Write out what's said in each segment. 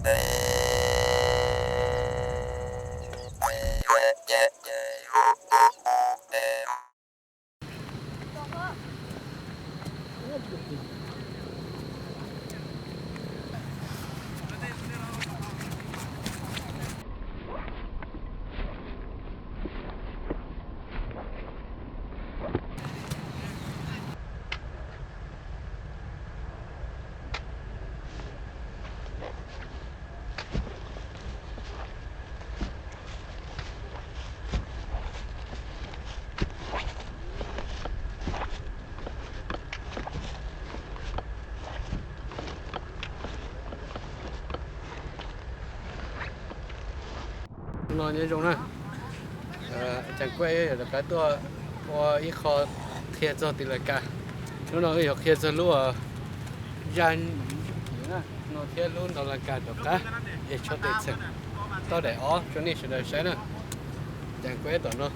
Nó nhớ rung ha. Ơ, chàng quay ở cái tua, ua, ít kho thiệt cho tỷ lệ cả. Nó nói có thiệt cho lúa, ơ, dàn, nó thiệt lúa nó là cả độc cá. Để cho tết xem. Tao để ó, cho nên sẽ đợi sẽ nè. Chàng quay tao nó.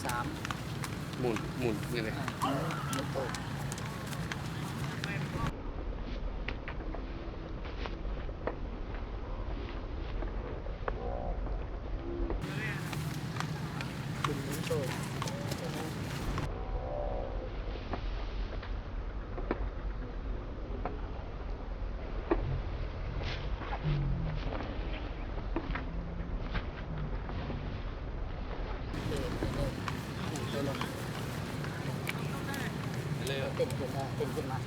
สาม หมุน หมุนนี่เลย อ่า หมุน หมุนโต เต้นขึ้นมา เต้นขึ้นมา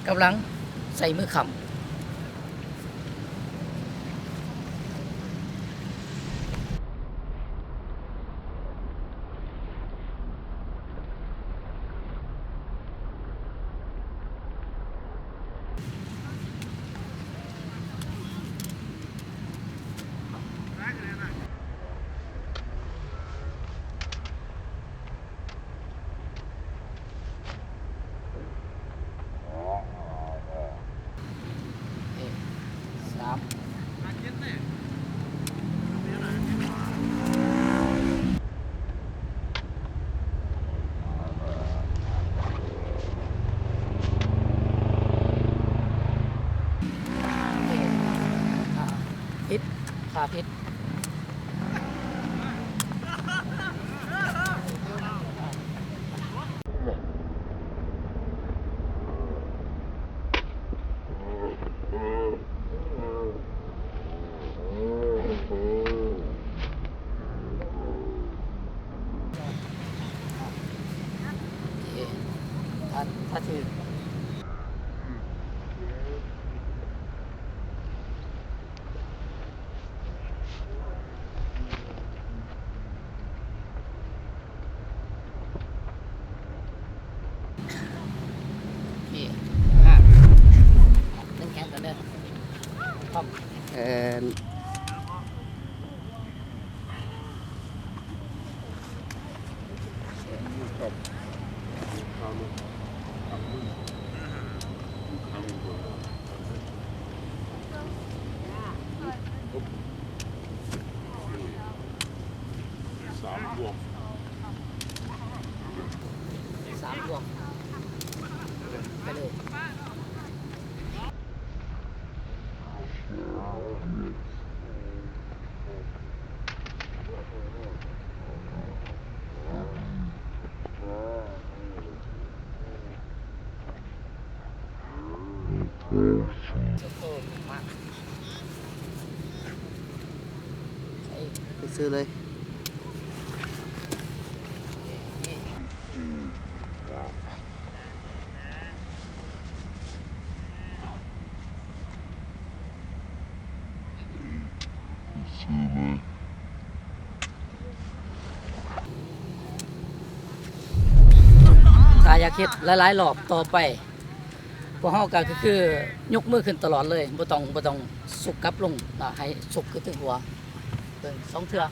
ກຳລັງໃສ່ມືຄ້ຳ. ຜິດ ພາຜິດ. ຖ້າ ຖ້າຖືກ. ສາມບວກ ສາມບວກ ໄປເລີຍ. ໄປຊື້ເລີຍ. ຖ້າຢາກເຮັດຫຼາຍໆລອບຕໍ່ໄປ ພວກເຮົາກໍຄືຍົກມືຂຶ້ນຕະຫຼອດເລີຍ ບໍ່ຕ້ອງ ບໍ່ຕ້ອງຊຸກກັບລົງເນາະ ໃຫ້ຊຸກຄືເທິງຫົວ ເບິ່ງສອງເທື່ອ.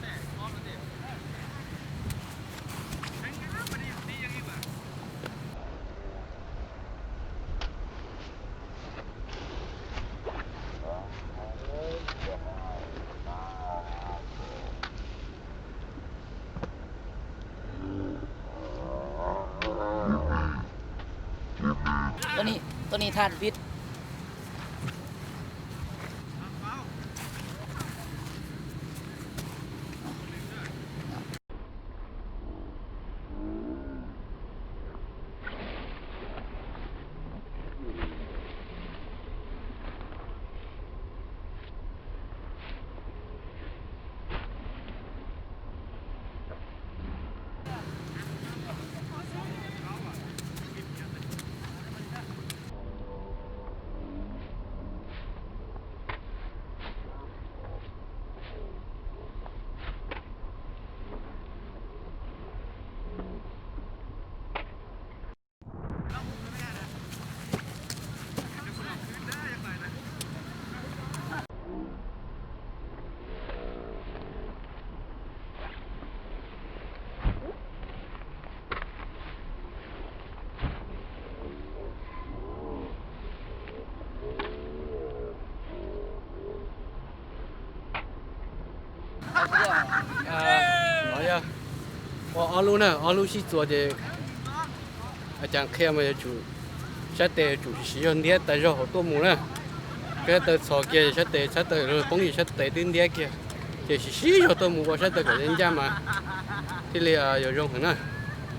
ໂຕນີ້ ໂຕນີ້ທາດວິດ. ອອກລູກນະ ອອກລູກຊິຕົວເດ ອາຈານເຄມວ່າຈະຈູ ຊາເຕຈະຈູຊິຍົນເດຍ ແຕ່ຢອກຫົວຕົວໝູນະ ເພດເຕີຊອເກຍ ຊາເຕ ຊາເຕີເລີຍ ປົງອີ ຊາເຕຕື່ນເດຍເກຍ ເຈຊິຊິຍົກຕົວໝູ ບໍ່ຊາເຕີກໍຍັງຢ້າມມາ ທີ່ເລຍ ອາ ຢອກຍົງຫັ້ນນະ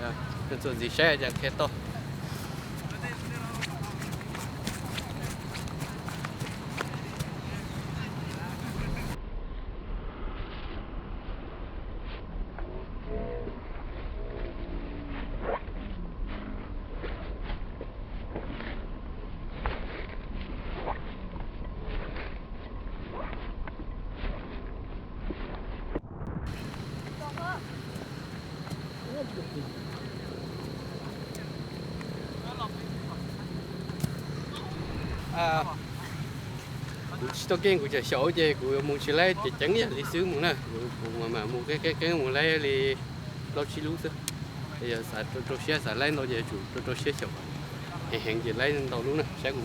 ອາ ເປັນສ່ວນຊິແຊ ອາຈານເຄໂຕ. ອາ ກູຊິໂຕເກັ່ງ ກູຈະຊອກເຈ ກູມຸງຊິໄລເຈຈັງຍາລິຊືໝູນະ ກູ ກູມາໝູເກັ່ງໆໝູໄລລີ ລາວຊິລູຊື ເອ ສາໂຕໂຕເຊຍ ສາໄລໂຕເຈ ໂຕໂຕເຊຍຊຽວ ແຮງໆເຈໄລໂຕລູນະ ແຊກູ